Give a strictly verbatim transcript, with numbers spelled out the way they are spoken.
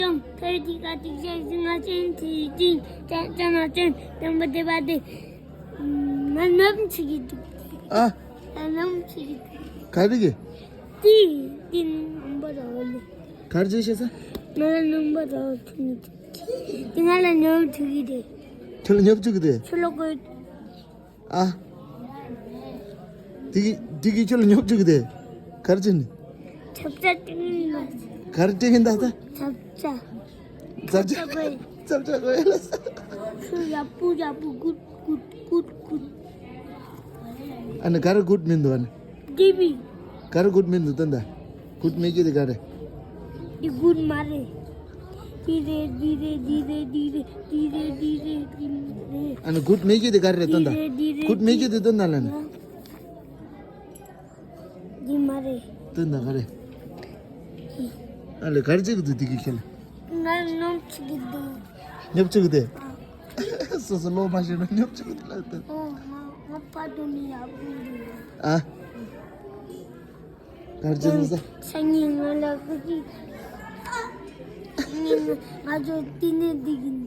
ཅང་ཐར་ཏི་ཀ་ཏི་ཤ་ཤི་ང་ཅན་ཐི་ཅིན་ཅ་ཅ་ན་ཅན་དང་པོ་དེ་བ་དེ། ང་ནམ་ཆི་གི་འདུག་ཨ། ང་ནམ་ཆི་གི་འདུག་ག་རེ་གི། ཏི་ཏི་ནམ་པ་ར་ལེ། ག་རེ་བྱས་ཤེས་ས། ང་ལ་ནམ་པ་ར་ཐུ་ནི་འདུག་ཏི་ང་ལ་ཉོབ་ཐུ་གི་དེ། ཁྱོད་ལ་ཉོབ་ཆུ་གི་དེ། ཆུ་ལོག་གི་ཨ། དེ་གི་དེ་གི་ཁྱོད་ལ་ཉོབ་ཆུ་གི་དེ། ག་རེ་བྱས་ནི། ཆབ་ཆ་ཏི་ནི་ལ། ག་རེ་སྤྲད་གིན་ད་ད། ཆབ་ཆ། ཚབ་ཆ། ཚབ་ཆ་གོ་ཡ་ལ་ས། ཁྱོད་ཡག་པོ་ཡག་པོ་གུད་གུད་གུད་གུད། ཨ་ནི་ག་རེ་གུད་མིན་འདུག་ཨ་ནི། ཏི་བི། ག་རེ་གུད་མིན་འདུག་དོན་དག་གུད་མེད་ཀྱི་དེ་ག་རེ། འདི་གུད་མ་རེད། འདི་རེད། འདི་རེད། འདི་རེད། འདི་རེད། འདི་རེད། འདི་རེད། འདི་རེད། ཨ་ནི་གུད་མེད་ཀྱི་དེ་ག་རེ་རེད་དོན་དག་འདི་རེད། འདི་རེད། གུད་མེད་ཀྱི་དེ་དོན་དག་ལ་ནི། འདི་མ་རེད། དོན་དག་ག་རེ། ཨ་ལེ་ག་རེ་བྱེད་ཀྱི་འདུག་འདི་གི་ཁྱེད་ལ། ང་ནོམ་ཆི་གི་འདུག་ཉོབ་ཆུ་གི་དེ། སོ་སོ་ལོ་མ་ཤེས་ན་ཉོབ་ཆུ་གི་དེ་ལ་དོན། ཨོ་ང་ང་པ་དོ་ནི་ཡག་པོ་འདུག་ཨ། གར་ཅི་ནི་ས། སང་ཉིན་ང་ལ་ཁུ་ཅི། སང་ཉིན་ང་ཚོ་ཏི་ནེ་འདི་གིན།